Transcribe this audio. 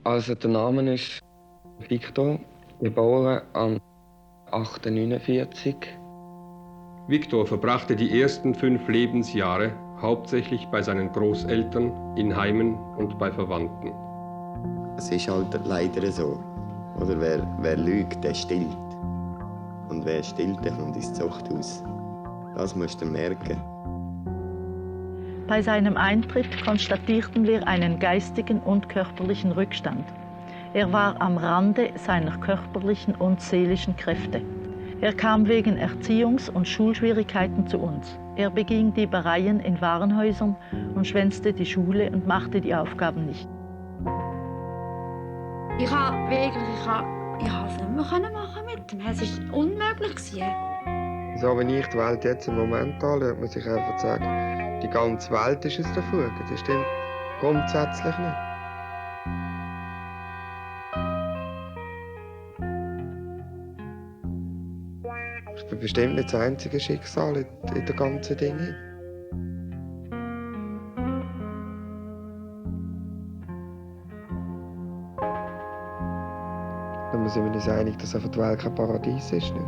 Also der Name ist Viktor, geboren am 8.49. Viktor verbrachte die ersten 5 Lebensjahre hauptsächlich bei seinen Großeltern, in Heimen und bei Verwandten. Es ist halt leider so. Oder wer lügt, der stillt. Und wer stillt, der kommt ins Zuchthaus. Das musst du merken. Bei seinem Eintritt konstatierten wir einen geistigen und körperlichen Rückstand. Er war am Rande seiner körperlichen und seelischen Kräfte. Er kam wegen Erziehungs- und Schulschwierigkeiten zu uns. Er beging Diebereien in Warenhäusern und schwänzte die Schule und machte die Aufgaben nicht. Ich konnte es nicht mehr machen mit ihm. Es war unmöglich. So wie ich die Welt jetzt im Moment anschaue, muss ich einfach sagen, die ganze Welt ist aus der Fuge. Das stimmt grundsätzlich nicht. Ich bin bestimmt nicht das einzige Schicksal in der ganzen Dinge. Da sind wir uns einig, dass einfach die Welt kein Paradies ist. Nicht?